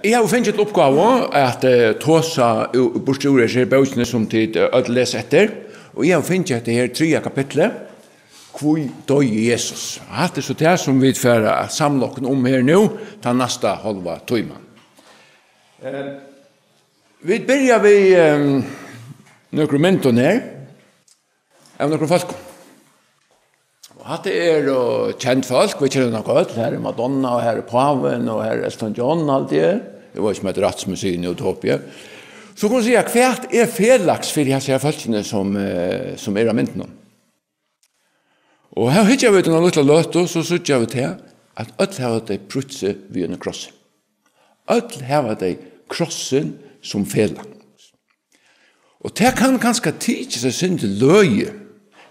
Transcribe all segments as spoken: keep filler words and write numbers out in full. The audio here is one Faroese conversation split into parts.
Eg havi fingið til uppgávu at, eh, tosa ú-, burtur úr hesi bókini, sum tit, eh, øll lesa eftir, og eg havi fingið hetta her triðja kapitlið, Hví doyði Jesus? Hatta er so tað, sum vit fara at samla okkum um her nú, tann næsta hálva tíman. Eh, vit byrja við, eh, nøkrum myndum her. Av nøkrum fólkum. Og hatta eru kend fólk, vit kenna nokk øll. Her er Madonna, og her er Pávin, og her er Elton John, haldi eg. Eg veit ikki, um hetta er rætt, sum eg sigi nú, Utopia. So kunnu siga, hvat er felags fyri hasi her fólkini, sum, eh, sum eru á myndunum? Og her hyggja vit eina lítla løtu, so síggja vit her, at øll hava tey prýtt seg við einum krossi. Øll hava tey krossin sum felag. Og tað kann kanska tykjast eitt sindur løgið.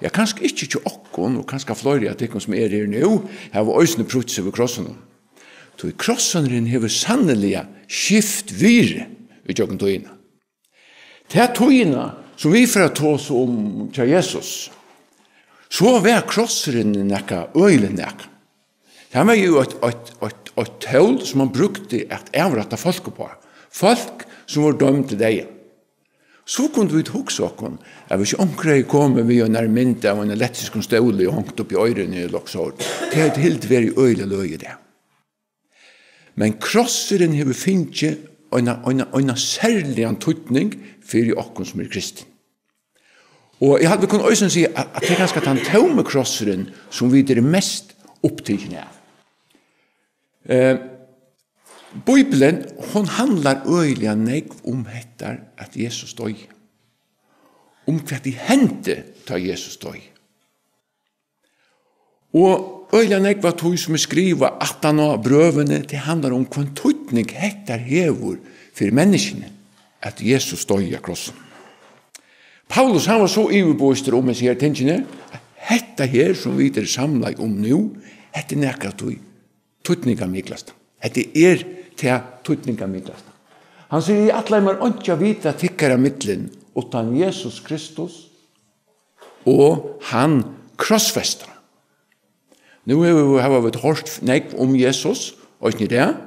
Ja, kanska ikki hjá okkum, og kanska fleiri av tykkum, sum eru her nú, hava eisini prýtt seg við krossinum. Tí krossurin hevur sanniliga skift virði í gjøgnum tíðina. Ta tíðina, sum vit fara at tosa um hjá Jesus, so var krossurin nakað øgiligt nakað. Tað var jú eitt, eitt, eitt, eitt tól, sum man brúkti at avrætta fólk uppá. Fólk, sum vóru dømd til deyða. So kundu vit hugsa okkum, at hvis onkur hevði komið við einari mynd av einum elektriskum stóli og hongt upp í oyruni, ella okkurt sovorðið, tað hevði hildið verið øgiliga løgið, tað. Men krossurin hevur fingið eina, eina, eina serligan týdning fyri okkum, sum eru kristin. Og eg haldi, vit kunnu eisini siga, at, at tað er kanska tann tómi krossurin, sum vit eru mest upptikin av. Eh, Bíblian, hon handlar øgiliga nógv um hetta, at Jesus doyði. Um hvat ið hendi, tá Jesus doyði. Og øgiliga nógv av tí, sum er skrivað aftan á brøvini, tað handlar um, hvønn týdning hetta hevur fyri menniskjuni, at Jesus doyði á krossinum. Paulus, hann var so yvirbevístur um hesi her tingini, at hetta her, sum vit eru samlaði um nú, hetta er nakað av tí týdningarmiklasta. Hetta er tað týdningarmiklasta. Hann sigur, eg ætlaði mær einki at vita tykkara millum, uttan Jesus Kristus og hann krossfesta. Nú hevur, hava vit hoyrt nógv um Jesus, eisini í dag.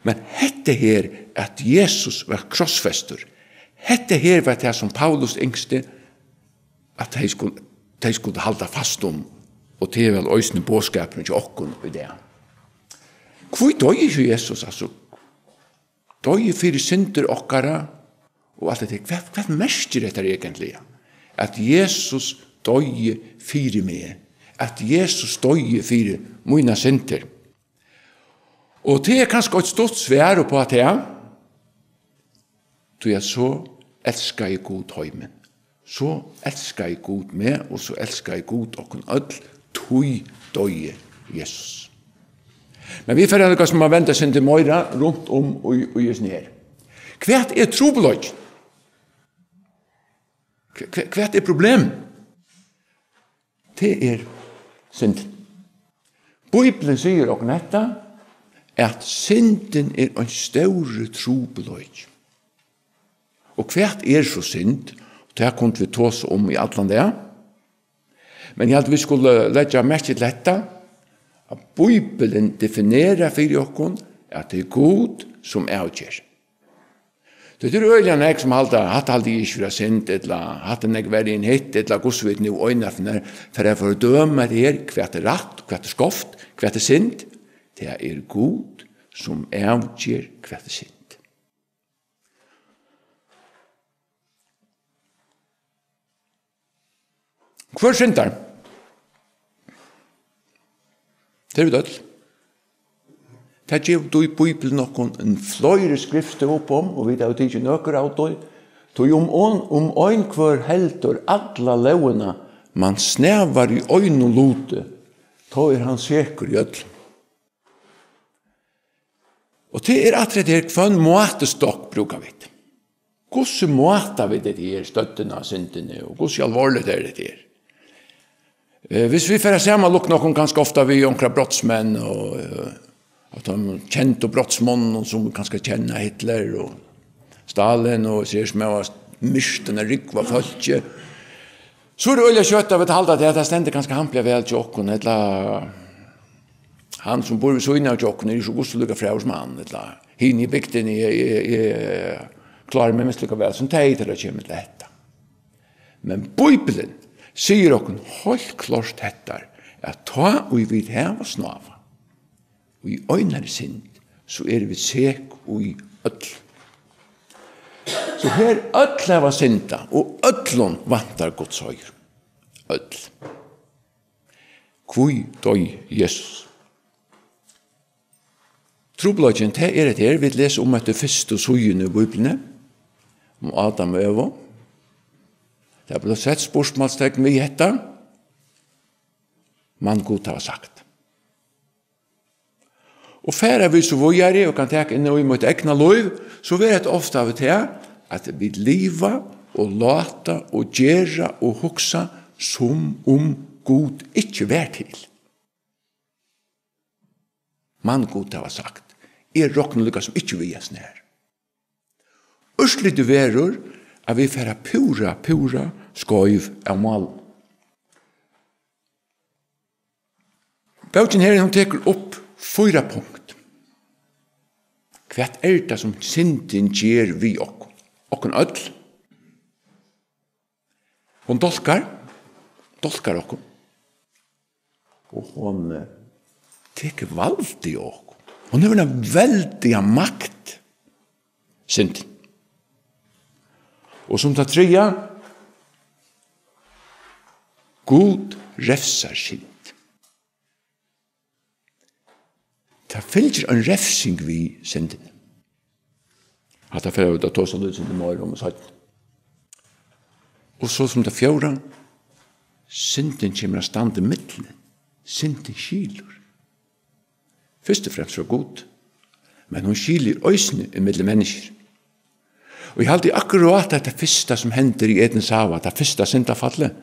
Men hetta her, at Jesus var krossfestur, hetta her var tað, sum Paulus ynskti, at tey skulu, tey skuldu halda fast um, og tað er væl eisini boðskapurin hjá okkum í dag. Hví doyði so Jesus, altso? Doyði fyri syndir okkara og alt hetta. Hvat, hvat merkir hetta eigentliga? At Jesus doyði fyri meg. At Jesus doyði fyri mínar syndir. Og tað er kanska eitt stutt svar upp á tað. Tí at so elskaði Gud heimin. So elskaði Gud meg, og so elskaði Gud okkum øll, tí doyði Jesus. Men vit fara líka sum at venda eitt sindur meira runt um í, í hesum her. Hvat er trupulleikin? Hva-, hva-, hvat er problem? Tað er syndin. Bíblian sigur okkum hetta, at syndin er ein stórur trupulleiki. Og hvat er so synd? Tað kundu vit tosa um í allan dag. Men eg helt, vit skulu leggja merki til hetta, at Bíblian definerar fyri okkum, at tað er Gud, sum avger. Tí tað eru øgiliga nógv, sum halda, hatta haldi eg ikki vera synd, ella hatta er nógv verri enn hitt, ella hvussu vit nú einaferð fara at fordøma hetta her, hvat er rætt, hvat er skeivt, hvat er synd. Tað er Gud, sum avger, hvat er synd. Hvør syndar? Tað eru vit øll. Tað gevur tí Bíblian okkum ein fleiri skriftir upp um, og vit hava tikið nøkur av tí. Tí um ein, um ein hvør heldur alla lógina, man snavar í einum luti, tá er hann sekur í øllum. Og tað er aftur hetta her, hvønn mátistokk brúka vit? Hvussu máta vit hetta her, støddina av syndini, og hvussu alvorligt er hetta her? Eh, hvis vit fara samanlíkna okkum kanska ofta við onkra brotsmenn og, eh, av teimum kendu brotsmonnum, sum kanska kenna Hitler og Stalin og sær, sum hava myrt eina rúgvu av fólki, so er tað øgiliga skjótt at vit halda, at tað stendur kanska hampiliga væl hjá okkum, ella Hann sum býr við síðuna av okkum er ikki so líka frægur sum hann, ella hin í bygdini, eg, eg, eg klári meg minst líka væl sum tey, tá tað kemur til hetta. Men Bíblian sigur okkum heilt klárt hetta, at tá ið vit hava snávað í einari synd, so eru vit sek í øll. So her øll hava syndað, og øllum vantar Guds heiður. Øll. Hví doyði Jesus? Trupulleikin, tað er hetta her, vit lesa um hetta í fyrstu síðuni í Bíbliuni, um Adam og Evu. Tað er blivið sett spurningarmerki við hetta, man Gud hava sagt. Og fara vit so víðari og kann taka inn í mítt egna lív, so verður hetta ofta av og til, at vit liva og láta og gera og hugsa, sum um Gud ikki var til. Man Gud hava sagt, eg rokni líka sum ikki við hesin her. Úrslitið verður, at vit fara púra, púra skeiv av máli. Bókin her, hon tekur upp fýra punkt. Hvat er tað, sum syndin ger við okkum? Okkum øll. Hon dálkar, dálkar okkum. Og hon, eh, tekur valdið á okkum. Hon hevur eina veldiga makt, syndin. Og sum tað triðja, Gud revsar synd. Tað fylgir ein revsing við syndini. Hatta fara vit at tosa lítið sindur meira um seinni. Og so sum tað fjórða, syndin kemur at standa í millum. Syndin skilur. Fyrst og fremst frá Gud. Men hon skilur eisini í millum menniskju. Og eg haldi akkurát at tað fyrsta sum hendir í Edens hava, tað fyrsta syndafallið,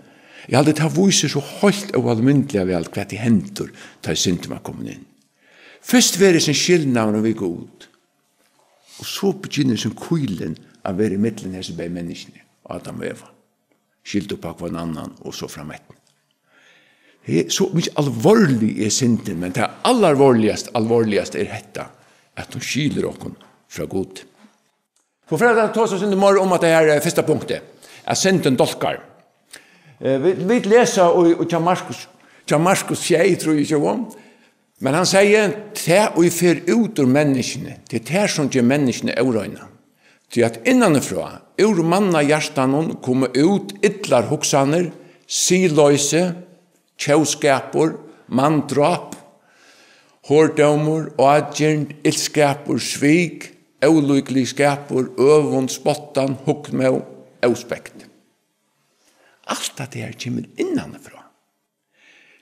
eg haldi tað vísir so heilt óalmindiliga væl hvat ið hendir, tá ið syndin var komin inn. Fyrst verður hesin skilnaðurin við Gud. Og so begynnar hesin kýlin at vera í millum hesi bæði menniskjuni, Adam og Eva. Skildu upp á hvønn annan og so frameftir. He-, so mikið alvorlig er syndin, men tað allaralvorligast, alvorligast er hetta, at hon skilur okkum frá Gud. So fara vit at tosa eitt sindur meira um at tað her, eh, fyrsta punktið, at syndin dálkar. Eh, vit, vit lesa í, í hjá Markus, hjá Markus sjey, trýogtjúgu, men hann segði, tað ið fer út úr menniskjuni, tað er tað sum ger menniskjuna óreina. Tí at innanfrá, úr mannahjartanum koma út illar hugsanir, siðloysi, tjóvskapur, manndráp, hordómur, ágirnd, ilskapur, svik, ólíkligskapur, øvund, spottan, hugmóð, óspekt. Alt hatta her kemur innanfrá.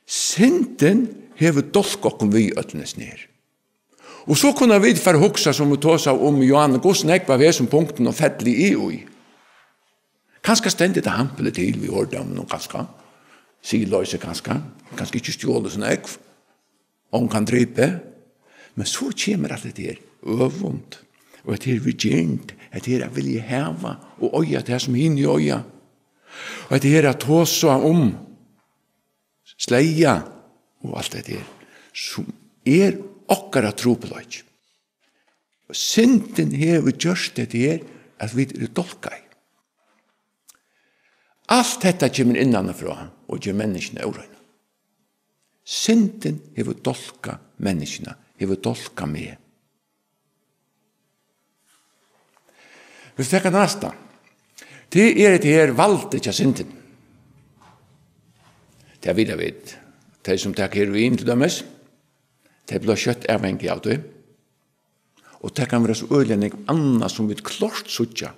Syndin hevur dálkað okkum við øllum hesum her. Og so kunnu vit fara at hugsa, sum vit tosaðu um í Johannes, hvussu nógv av hesum punktum og felli eg í. Kanska stendur tað hampiligt til við hordóminum, kanska. Siðloysi, kanska. Kanska ikki stjólið so nógv. Ongan dripið. Men so kemur alt hetta her. Øvund. Og hetta her við girnd. Hetta her at vilja hava og eiga tað sum hini eiga. Og hetta her at tosa um slegða og alt hetta her, sum er okkara trupulleiki. Og syndin hevur gjørt hetta her, at vit eru dálkaðir. Alt hetta kemur innanfrá og ger menniskjuna óreina. Syndin hevur dálkað menniskjuna, hevur dálkað meg. Vit taka næsta. Tað er hetta her valdið hjá syndini. Tað vita vit. Tey sum taka heroin til dømis, tey blíva skjótt avhangig av tí. Og tað kann vera so øgiliga nógv annað sum vit klárt síggja.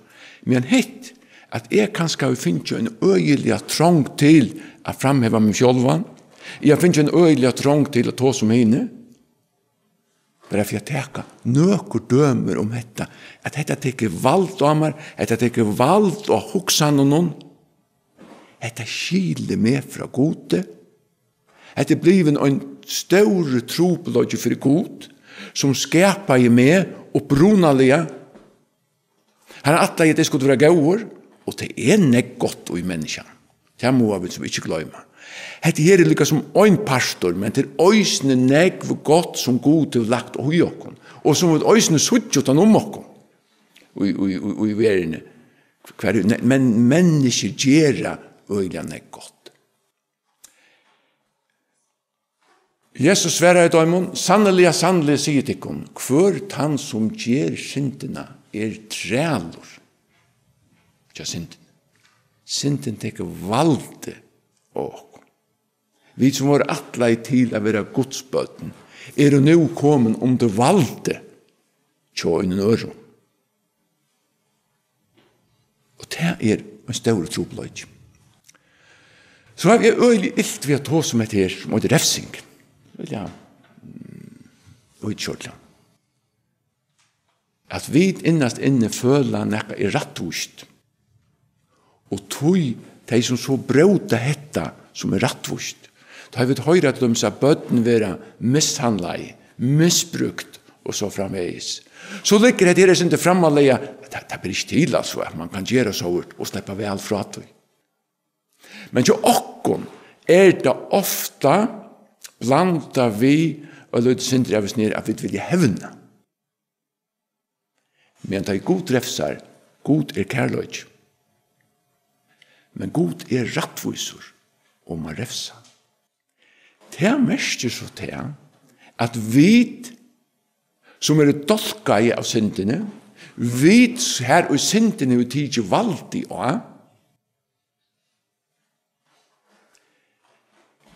Men hitt, at eg kanska havi fingið ein øgiliga trong til at framheva meg sjálvan. Eg havi fingið ein øgiliga trong til at tosa um hini. Bara fyri at taka nøkur dømi um hetta, at hetta tekur vald á mær, hetta tekur vald á hugsanunum, hetta skilir meg frá Gudi, hetta er blivin ein stórur trupulleiki fyri Gud, sum skapaði meg upprunaliga. Hann ætlaði, at eg skuldi vera góður, og tað er nógv gott í menniskjanum. Tað mugu vit sum ikki gloyma. Hetta her er líka sum ein partur, men tað er eisini nógv gott, sum Gud hevur lagt í okkum, og sum vit eisini síggja uttan um okkum í, í, í, í verðini. Hvar, men menniskjur gera øgiliga nógv gott. Jesus svaraði teimum: Sanniliga, sanniliga, sigi eg tykkum, hvør tann, sum ger syndina, er trælur hjá syndini. Syndin tekur valdið á okkum. Vit, sum vóru ætlaði til at vera Guds børn, eru nú komin undir valdið hjá einum øðrum. Og tað er ein stórur trupulleiki. So havi eg øgiliga ilt við at tosa um hetta her, sum eitur refsing. Ja. Mm, og ikki ordiliga. At vit innast inni føla nakað er rættvíst. Og tí tey, sum so bróta hetta, sum er rættvíst, tá vit hoyra til dømis, at børn verða mishandlaði, misbrúkt og so framvegis, so liggur hetta her eitt sindur framarlega, tað, tað ber ikki til, altso, at mann kann gera sovorðið og sleppa væl frá tí. Men hjá okkum er tað ofta blandað við eitt lítið sindur av, at vit vilja hevna. Men tá ið Gud refsar, Gud er kærleiki. Men Gud er rættvísur um at refsa. Tað merkir so tað, at vit, sum eru dálkaði av syndini, vit, har í syndin hevur tikið valdið á,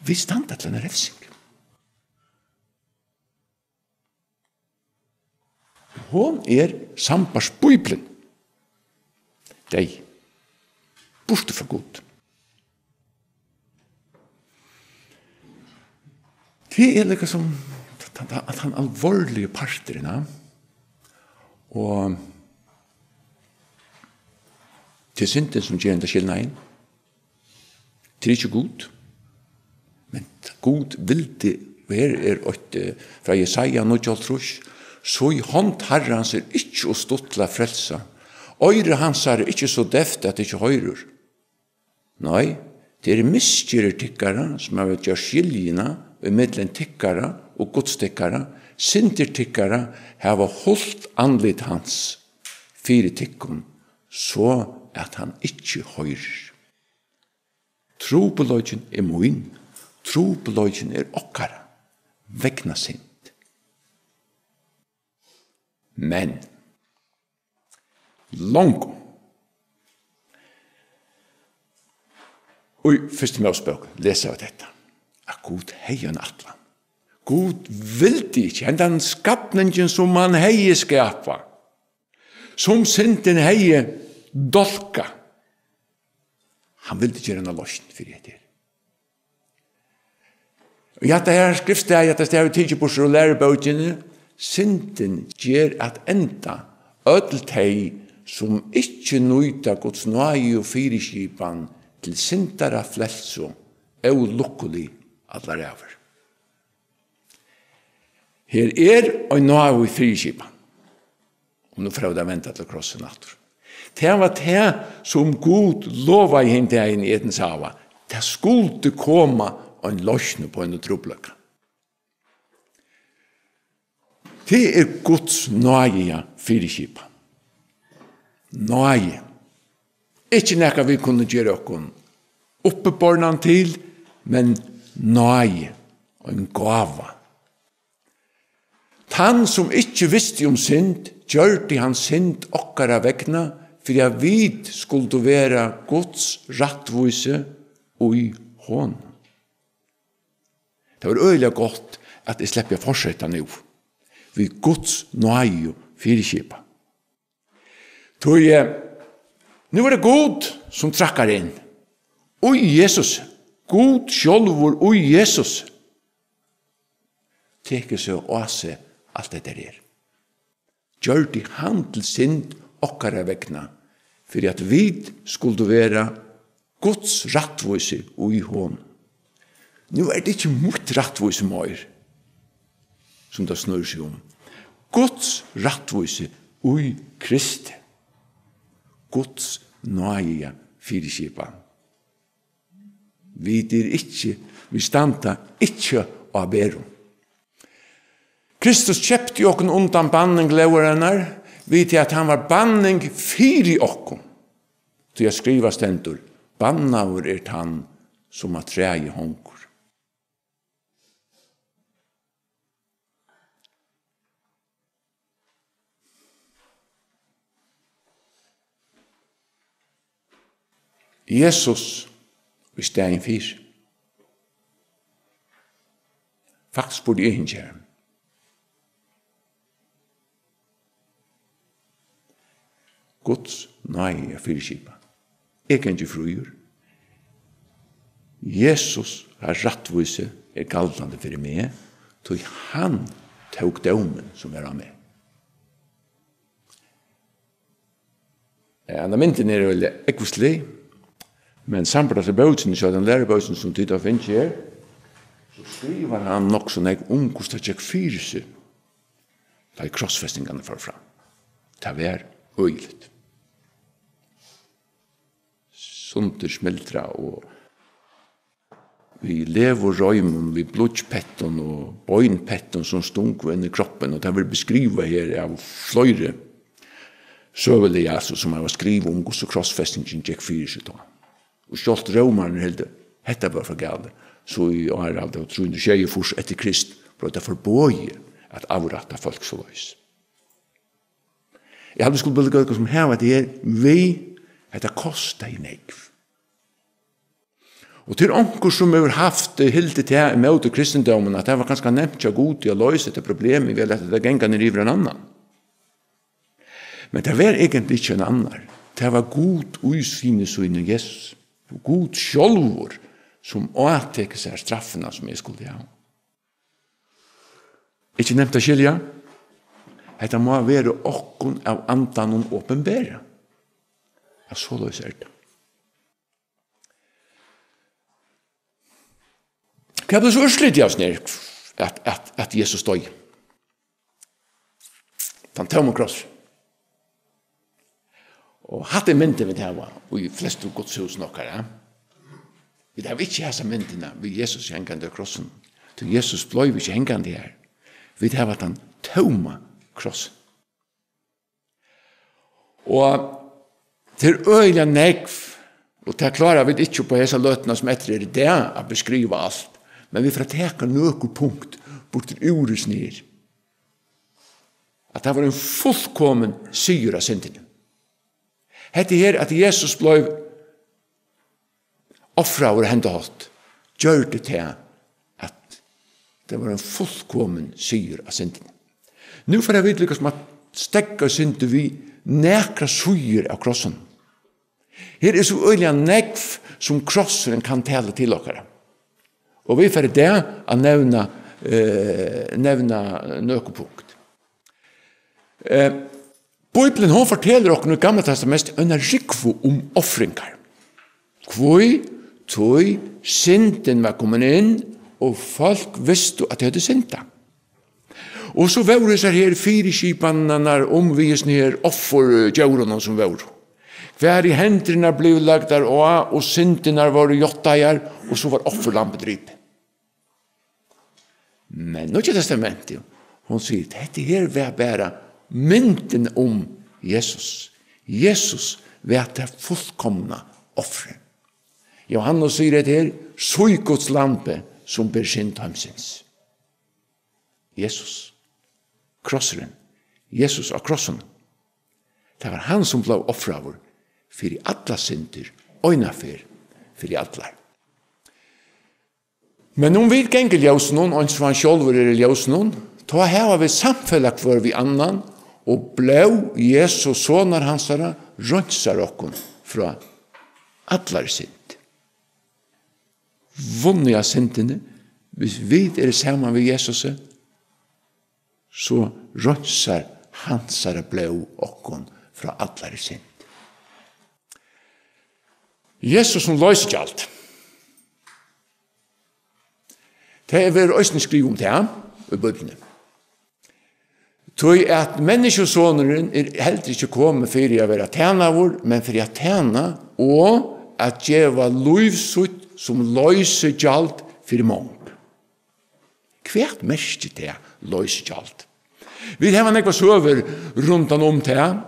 vit standa til eina refsing. Hon er sambært Bíbliuni deyð, burtur frá Gud. Tað er líka sum at, at, at hann alvorligi parturin, ja. Og tað er syndin, sum ger henda skilnaðin. Tað er ikki Gud. Men Gud vildi, og her er eitt, eh, frá Jesaja níggjuoghálvtrýss: "Sí, hond Harrans er ikki ov stutt til at frelsa, oyra hansara er ikki so deyvt, at tað ikki hoyrir. Nei, tað eru misgerðir tykkara, sum hava gjørt skiljuna ímillum tykkara og Guds tykkara, syndir tykkara hava hult andlit hans fyri tykkum, so at hann ikki hoyrir." Trupulleikin er mín, trupulleikin er okkara vegna synd. Men longu í fyrstu Mósebók lesa vit hetta, at Gud hevði ein ætlan. Gud vildi ikki hendan skapningin, sum hann hevði skapað, sum syndin hevði dálkað. Hann vildi gera eina loysn fyri hetta her. Og hetta her skriftstaðið, hetta staðið tikið burtur úr lærubókini, syndin ger at enda øll tey, sum ikki nýta Guds náði og fyriskipan til syndara frelsu, ólukkulig allar ævir. Her er ein náði fyriskipan. Og nú fara vit at venda til krossin aftur. Tað var tað, sum Gud lovaði hin dagin í Edens hava. Tað skuldi koma ein loysn upp á ein trupulleika. Tað er Guds náðiga fyriskipan. Náði. Ikki nakað, vit kunnu gera okkum uppibornan til, men náði, ein gáva. Tann, sum ikki visti um synd, gjørdi hann synd okkara vegna, fyri at vit skuldu vera Guds rættvísi í honum. Tað var øgiliga gott, at eg sleppi at fortseta nú, við Guds náði fyriskipan. Tí, eh, nú er tað Gud, sum traðkar inn. Í Jesus, Gud sjálvur í Jesus, tekur so á seg alt hetta her. Gjørdi hann til synd okkara vegna, fyri at vit skuldu vera Guds rættvísi í honum. Nú er tað ikki mítt rættvísi meir, sum tað snýr seg um. Guds rættvísi í Kristi. Guds náðiga fyriskipan. Vit eru ikki, vit standa ikki á berum. Kristus keypti okkum undan banning lógarinnar, við tí at hann var banning fyri okkum. Tí at skrivað stendur: "Bannaður er tann, sum á træi hongur." Jesus í staðin fyri. Faktiskt burdi eg hingið har. Guds náði er fyriskipan. Eg gangi fríur. Jesus, har rættvísi er galdandi fyri meg, tí hann tók dómin, sum er á meg. Eh, henda myndin er vel ógvuslig, men sambært hasi bókini, so henda lærubókin, sum tit hava fingið her, so skrivar hann nokk so nógv um, hvussu tað gekk fyri seg, tá ið krossfestingarnar fóru fram. Tað var øgiligt. Sundursmildrað og við leðurreimum, við blýggpettum og beinpettum, sum stungu inn í kroppin, og tað verður beskrivað her av fleiri søguliga, altso, sum hava skrivað um, hvussu krossfestingin gekk fyri seg tá. Og sjálvt rómararnir hildu, hetta var for galið. So í ár, alt av trý hundrað og sjeyogfýrs eftir Krist, bleiv tað forboðið at avrætta fólk soleiðis. Eg haldi, vit skulu brúka okkurt sum hava hetta her við, hetta kostaði nógv. Og til onkur, sum hevur havt, eh, hildið tað ímóti kristindómin, at tað var kanska nemt hjá Gudi at loysa hetta problemið við at lata tað ganga niður yvir ein annan. Men tað var eigentliga ikki ein annar. Tað var Gud í syni sínum, Jesus. Gud sjálvur, sum átekur sær straffina, sum eg skuldi hava. Ikki nemt at skilja. Hetta má vera okkum av andanum opinberað. Ja, soleiðis er tað. Hvat bleiv so úrslitið av hesum her, at, at, at Jesus doyði? Tann tómi kross. Og hatta er myndin, vit hava í flestu gudshúsum okkara, ja. Vit hava ikki hasa myndina við Jesus hangandi á krossinum. Tí Jesus bleiv ikki hangandi har. Vit hava tann tóma krossin. Og tað er øgiliga nógv, og tað klára vit ikki upp á hesa løtuna, sum eftir er í dag, at beskriva alt. Men vit fara at taka nøkur punkt burtur úr hesum her. At tað var ein fullkomin sigur av syndini. Hetta her, at Jesus bleiv ofraður á henda hátt, gjørdi tað, at tað var ein fullkomin sigur av syndini. Nú fara vit líka sum at steðga syndini við nakrar síður av krossinum. Her er so øgiliga nógv, sum krossurin kann tala til okkara. Og vit fara í dag at nevna, eh, nevna nøkur punkt. Eh, Bíblian, hon fortelur okkum í Gamla Testamenti eina rúgvu um ofringar. Hví? Tí syndin var komin inn, og fólk vistu, at tey høvdu syndað. Og so vóru hesar her fyriskipanirnar um við hesum her offurdjórunum sum vóru. Hvar ið hendurnar blivu lagdar á, og syndirnar vóru játtaðar, og so var offurlambið dripið. Men Nýggja Testamentið, hon sigur, hetta her var bara myndin um Jesus. Jesus var tað fullkomna ofrið. Jóhannes sigur hetta her, sí Guds lambið, sum ber synd heimsins. Jesus. Krossurin. Jesus á krossinum. Tað var hann, sum bleiv ofraður fyri allar syndir, eina ferð fyri allar. Men um vit ganga í ljósinum, eins og hann sjálvur er í ljósinum, tá hava vit samfelag hvør við annan, og blóð Jesu sonar hansara reinsar okkum frá allari synd. Vunnið av syndini, hvis vit eru saman við Jesusi, so reinsar hansara blóð okkum frá allari synd. Jesus sum loysigjald. Tað verður eisini skrivað um tað í Bíbliuni. Tí at Menniskjusonurin er heldur ikki komin fyri at verða tænaður, men fyri at tæna og at geva lív sítt sum loysigjald fyri mong. Hvat merkir tað, loysigjald? Vit hava nógvar søgur rundan um tað,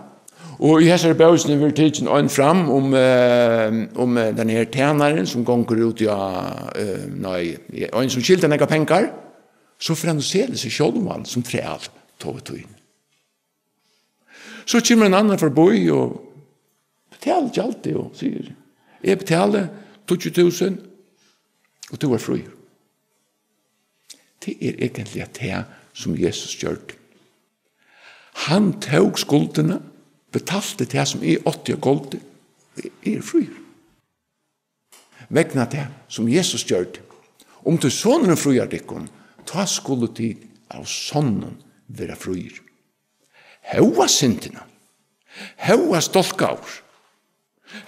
og í hesari bókini verður tikin ein fram um, eh, um, eh, den her tænarin, sum gongur út í, eh, nei, ein sum skyldar nógvar pengar, so fer hann og selur seg sjálvan sum træl, tá við tíðini. So kemur ein annar forbí og betalir gjaldið og sigur: "Eg betali tíggju túsund, og tú ert fríur." Tað er eigentliga tað, sum Jesus gjørdi. Hann tók skuldina, betalti tað, sum eg átti á gáldi. Eg eri fríur. Vegna tað, sum Jesus gjørdi. Um tí Sonurin fríar tykkum, tá skulu tit av sonnum vera fríir. Hóast syndina, hóast dálkaður,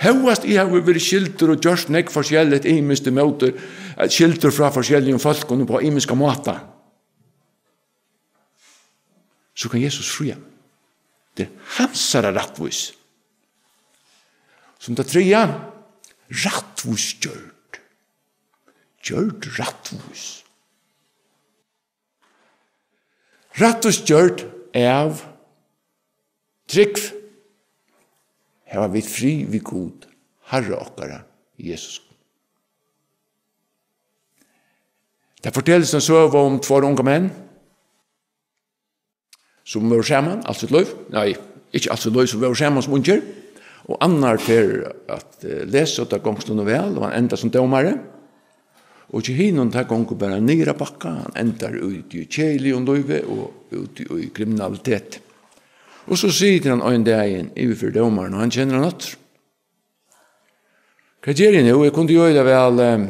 hóast eg havi verið skyldur og gjørt nógv forskelligt, ymiskt ímóti, eh, skyldur frá forskelligum fólkum upp á ymiska máta, so kann Jesus fría. Tað er hansara rættvís. Sum tað triðja, rættvís gjørd. Gjørd rættvís. Rættvís gjørd av trúgv hava vit frið við Gud, Harra okkara, Jesus. Tað fortelst ein søga um tveir ungar menn, sum vóru saman alt sítt lív. Nei, ikki alt sítt lív, sum vóru saman sum ungir. Og annar fer at, eh, lesa, og tað gongst honum væl, og hann endar sum dómari. Og hjá hinum, tað gongur bara niður á bakka, hann endar úti í keðiligum lívi og úti í kriminalitet. Og so situr hann ein dagin yvir fyri dómaran, og hann kennir hann aftur. Hvat geri eg nú? Eg kundi jú øgiliga væl, eh,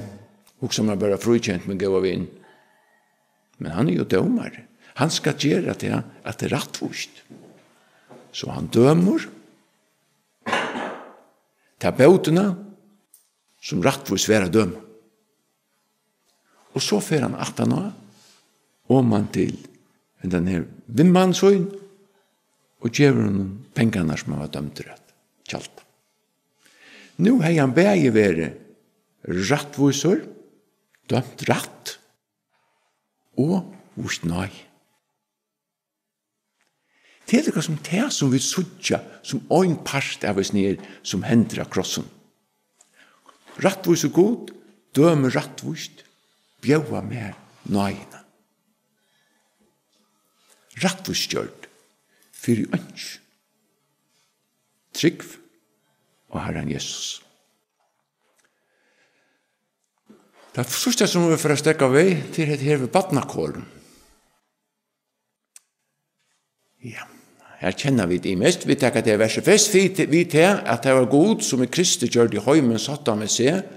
hugsa mær bara fríkent, mín góða vin. Men hann er jú dómari. Hann skal gera tað, at tað er rættvíst. So hann dømir ta bótina, sum rættvís var at døma. Og so fer hann aftan á, oman til hendan her vinmann sín, og gevur honum pengarnar, sum hann var dømdur at gjalda. Nú hevði hann bæði verið rættvísur, dømt rætt, og víst náði. Tað er líka sum tað, sum vit síggja sum ein part av hesum her, sum hendir á krossinum. Rættvísur Gud dømir rættvíst, bjóðar mær náðina. Rættvísgjørd fyri einki. Trúgv á Harran Jesus. Tað síðsta, sum vit fara at steðga við, til hetta her við barnakorum. Ja, her kenna vit ymiskt. Vit taka tað versið fyrst, við, við tað, at tað var Gud, sum í Kristi gjørdi heimin sáttan við seg,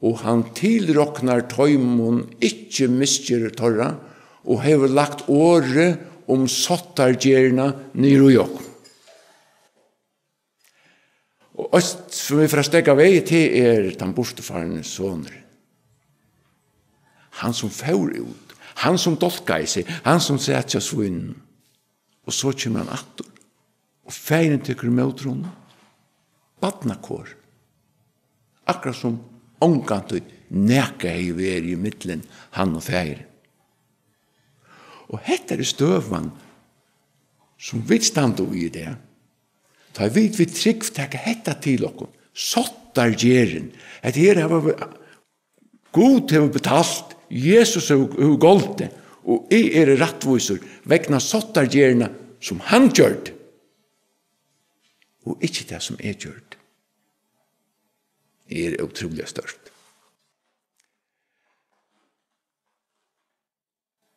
og hann tilroknar teimum ikki misgerðir teirra, og hevur lagt orðið um sáttargerðina niður í okkum. Og eitt, sum vit fara at steðga við, tað er tann burturfarni sonurin. Hann, sum fór út, hann, sum dálkaði seg, hann, sum sat hjá svínunum. Og so kemur hann aftur, og faðirin tekur ímóti honum. Barnakor. Akkurát sum ongantíð nakað hevði verið ímillum hann og faðirin. Og hetta er støðan, sum vit standa í í dag. Tá vit við trúgv taka hetta til okkum, sáttargerðin, hetta her hava vit, Gud hevur betalt, Jesus hevur, hevur goldið, og eg eri rættvísur vegna sáttargerðina, sum hann gjørdi, og ikki tað, sum eg gjørdi. Tað er ótrúliga stórt.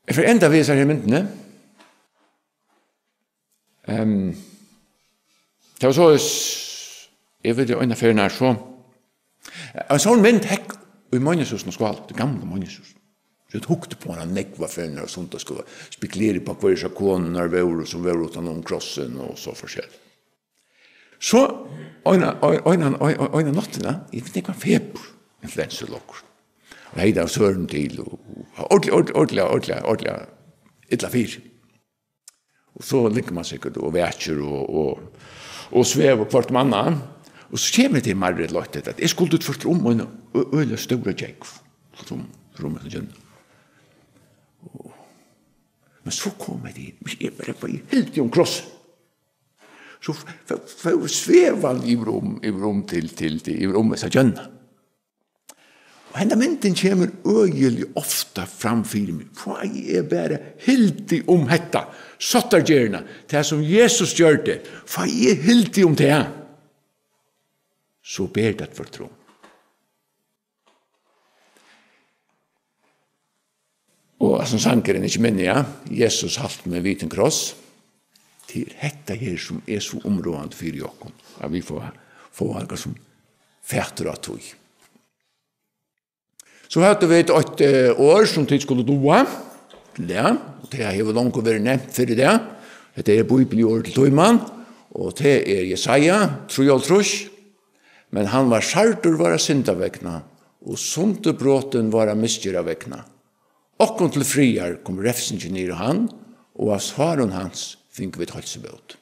Eg fari at enda við hesari myndini. Ehm, tað var soleiðis, eg veit, eina ferð nær so. Ein sånn mynd hekk í Mønhusinum á Skála, tað gamla Mønhusinum. So eg hugdi uppá hana nógvar ferðir á sunnudagsskúla, spekulerað uppá, hvørjar hesar konurnar vóru, sum vóru uttan um krossin og so forskelligt. So eina, ein-, eina, ein-, ein-, eina náttina, eg veit ikki, hvat, febur, influensa ella okkurt. Og hevði tað sørum til, og, og ordiliga, ordiliga, ordiliga, ordiliga, ordiliga illa fyri. Og so liggur man sikkurt og vakir og, og, og svevur hvørt um annað. Og so kemur tað mareritt, at eg skuldi tvørtur um eina ø-, øgiliga stóra gjógv. Tvørtur um, tvørtur um hesa gjógvina. Og, men so kom eg inn, eg bara, bara hildi um krossin. So f-, f-, f-, svevaði hann yvir um, yvir um til, til, til, yvir um hesa gjógvina. Og henda myndin kemur øgiliga ofta fram fyri meg. Fái eg bara hildið um hetta, sáttargerðina, tað sum Jesus gjørdi, fái eg hildið um tað, so ber tað tvørtur um. Og sum sangurin, ikki minni, ja, Jesus, halt meg við tín kross. Tað er hetta her, sum er so umráðandi fyri okkum, at vit fáa, fáa okkurt sum fatur á tí. So høvdu vit eitt, eh, orð, sum tit skulu duga. Ja, og tað hevur longu verið nevnt fyrr í dag. Hetta er bíbliuorð til tíman, og tað er Jesaja trýoghálvtrýss. Men hann var særdur våra synda vegna, og sundurbrotin våra misgerða vegna. Okkum til friðar kom refsingin niður á hann, og av sárum hans fingu vit heilsubót.